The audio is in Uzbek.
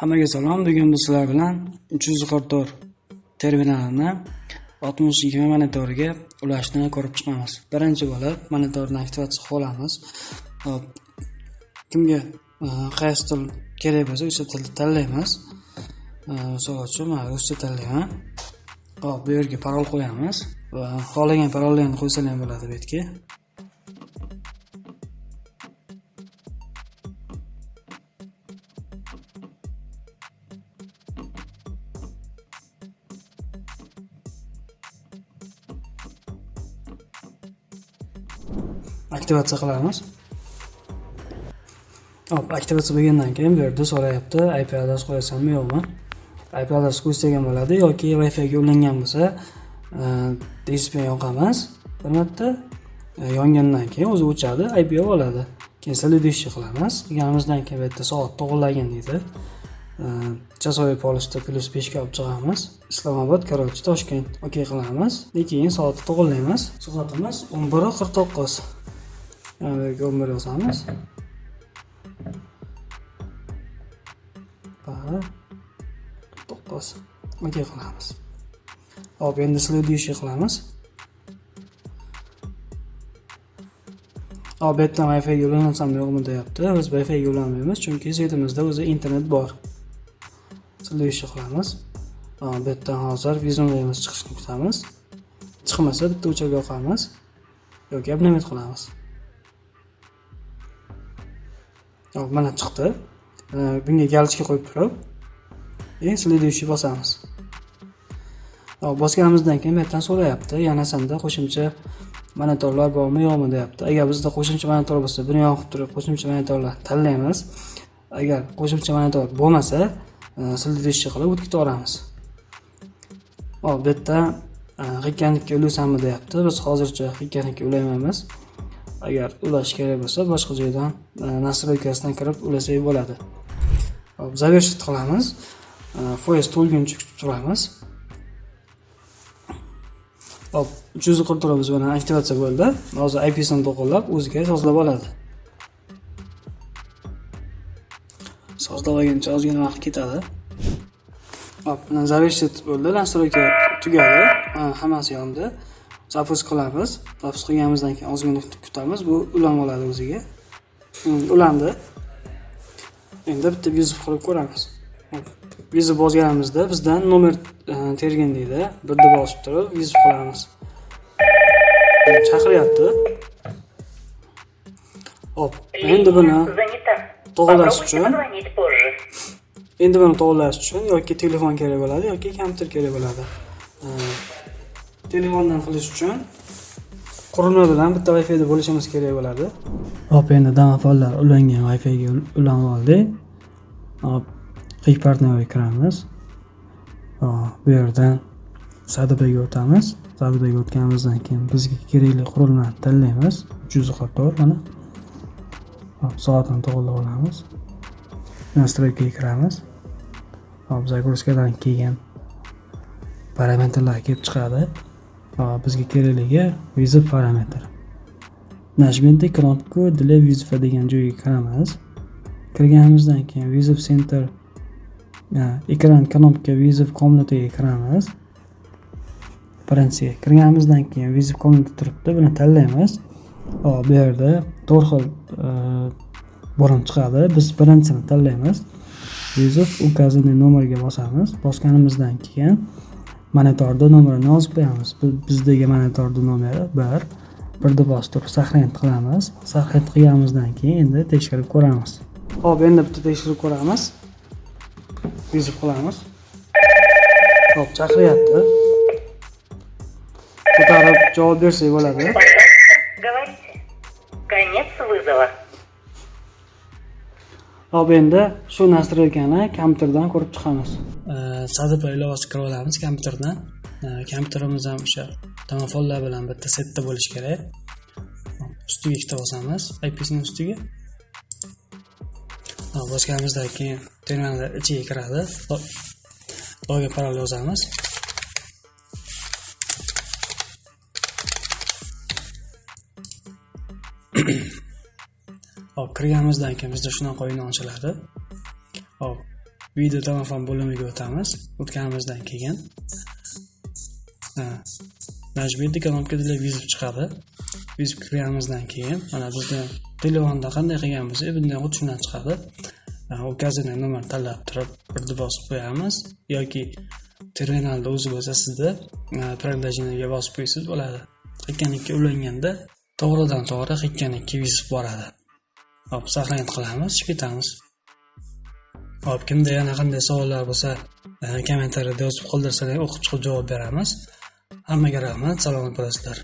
Hammaga salom. Bugun biz sizlar bilan 344 terminalini 6020 monitoriga ulashni ko'rib chiqamiz. Birinchi bo'lib monitorni aktivatsiya qilib olamiz. Hop. Kimga qaysi til kerak bo'lsa, o'sha tilni tanlaymiz. Misol uchun men ruscha tanlayman. Hop, bu yerga parol qo'yamiz va xohlagan parollarni qo'ysalar ham bo'ladi bu yerga. Aktivatsiya qilamiz. Hop, aktivatsiya bo'lgandan keyin bu yerda so'rayapti, IP adres qo'yasanmi yo'qmi? IP adres qo'ysak ham bo'ladi yoki Wi-Fi ga ulangan bo'lsa, DHCP yoqamiz bir marta. Yongandan keyin o'zi o'chadi, IP oladi. Keyin следующий qilamiz. Qilganimizdan keyin bu yerda soat to'g'irlagin deydi. Часовой polishda +5 ga olib chiqamiz. Islomobod, Karachi, Toshkent. Okey qilamiz. Keyin soatni to'g'irlaymiz. Soatimiz 11:49. Yani bu yerga 11 yozamiz. Va 9. Okey qilamiz. Hop, endi следующий qilamiz. Hop, bu yerdan Wi-Fi ga ulansam yo'qmi deyapti. Biz Wi-Fi ga ulanmaymiz, chunki setimizda o'zi internet bor. Следующий qilamiz. Hop, bu yerdan hozir vizumlarimiz chiqishini kutamiz. Chiqmasa bitta o'chirib yoqamiz yoki обновить qilamiz. Hop, mana chiqdi. Bunga galочка qo'yib turib, следующий bosamiz. Hop, bosganimizdan keyin bu yerdan so'rayapti, yana senda qo'shimcha monitorlar bormi yo'qmi deyapti. Agar bizda qo'shimcha monitor bo'lsa, buni yoqib turib qo'shimcha monitorlar tanlaymiz. Agar qo'shimcha monitor bo'lmasa, следующий qilib o'tib ketaveramiz. Hop, bu yerda Hikkanikka ulaysanmi deyapti. Biz hozircha Hikkanikka ulamaymiz. Agar ulash kerak bo'lsa, boshqa joydan настройкasidan kirib ulasak bo'ladi. Hop, завершить qilamiz. Foiz to'lguncha kutib turamiz. Hop, 344 bilan aktivatsiya bo'ldi. Hozir IP sini to'g'irlab, o'ziga sozlab oladi. Sozlab olguncha ozgina vaqt ketadi. Hop, mana завершить bo'ldi, настройка tugadi. Hammasi yondi. Запуск qilamiz. Запуск qilganimizdan keyin ozgina kutamiz. Bu ulanib oladi o'ziga. Ulandi. Endi bitta vizib qilib ko'ramiz. Vizib bosganimizda bizdan nomer tergin deydi. Birni bosib turib vizib qilamiz. Chaqiryapti. Hop, endi buni to'g'rilash uchun yoki telefon kerak bo'ladi yoki kompyuter kerak bo'ladi. Telefondan qilish uchun qurilma bilan bitta Wi-Fi da bo'lishimiz kerak bo'ladi. Hop, endi domofonlar ulangan Wi-Fi ga ulanib oldik. Hop, Quick Partnerga kiramiz. Hop, bu yerdan SADBga o'tamiz. SADBga o'tganimizdan keyin bizga kerakli qurilmani tanlaymiz. 344 mana. Hop, soatini to'g'rilab olamiz. Настройка ga kiramiz. Hop, загрузкаdan keyin parametrlar kelib chiqadi. Hop, bizga kerakligi вызов parametr. Нажмите кнопку для вызова degan joyga kiramiz. Kirganimizdan keyin вызов center, ekran knopka вызов комнатаga kiramiz. Birinchisiga kirganimizdan keyin вызов комната turibdi, buni tanlaymiz. Hop, bu yerda to'rt xil bo'lim chiqadi. Biz birinchisini tanlaymiz. Вызов указанный nomerga bosamiz. Bosganimizdan keyin monitorda nomerini yozib qo'yamiz. Bizdagi monitorda nomeri 1. Birni bosib turib сохранить qilamiz. Сохранить qilganimizdan keyin endi tekshirib ko'ramiz. Hop, endi bitta tekshirib ko'ramiz. Вызов qilamiz. Hop, chaqiryapti. Ko'tarib javob bersak bo'ladi. Говорите. Конец вызова. Hop, endi shu настройкani kompyuterdan ko'rib chiqamiz. SADP ilovasi kirib olamiz kompyuterdan. Kompyuterimiz ham o'sha domofonlar bilan bitta setda bo'lishi kerak. Ustiga ikkita bosamiz, IP sini ustiga. Hop, bosganimizdan keyin terminallar ichiga kiradi. Logo parol yozamiz. Hop, kirganimizdan keyin bizda shunaqa o'yin ochiladi. Hop, Video domofon bo'limiga o'tamiz. O'tganimizdan keyin "Нажмите кнопку для вызов" chiqadi. Вызов kirganimizdan keyin mana bizda telefonda qanday qilgan bo'lsak, bunday xuddi shundan chiqadi. Указанный номер tanlab turib, birni bosib qo'yamiz yoki terminalda o'zi bo'lsa, sizda приложение ga bosib qo'ysangiz bo'ladi. 42 ulanganda to'g'ridan to'g'ri 42 вызов boradi. Hop, сохранить qilamiz, chiqib ketamiz. Hop, kimda yana qanday savollar bo'lsa, kommentariyada yozib qoldirsalar, o'qib chiqib javob beramiz. Hammaga rahmat, salomat bo'lasizlar.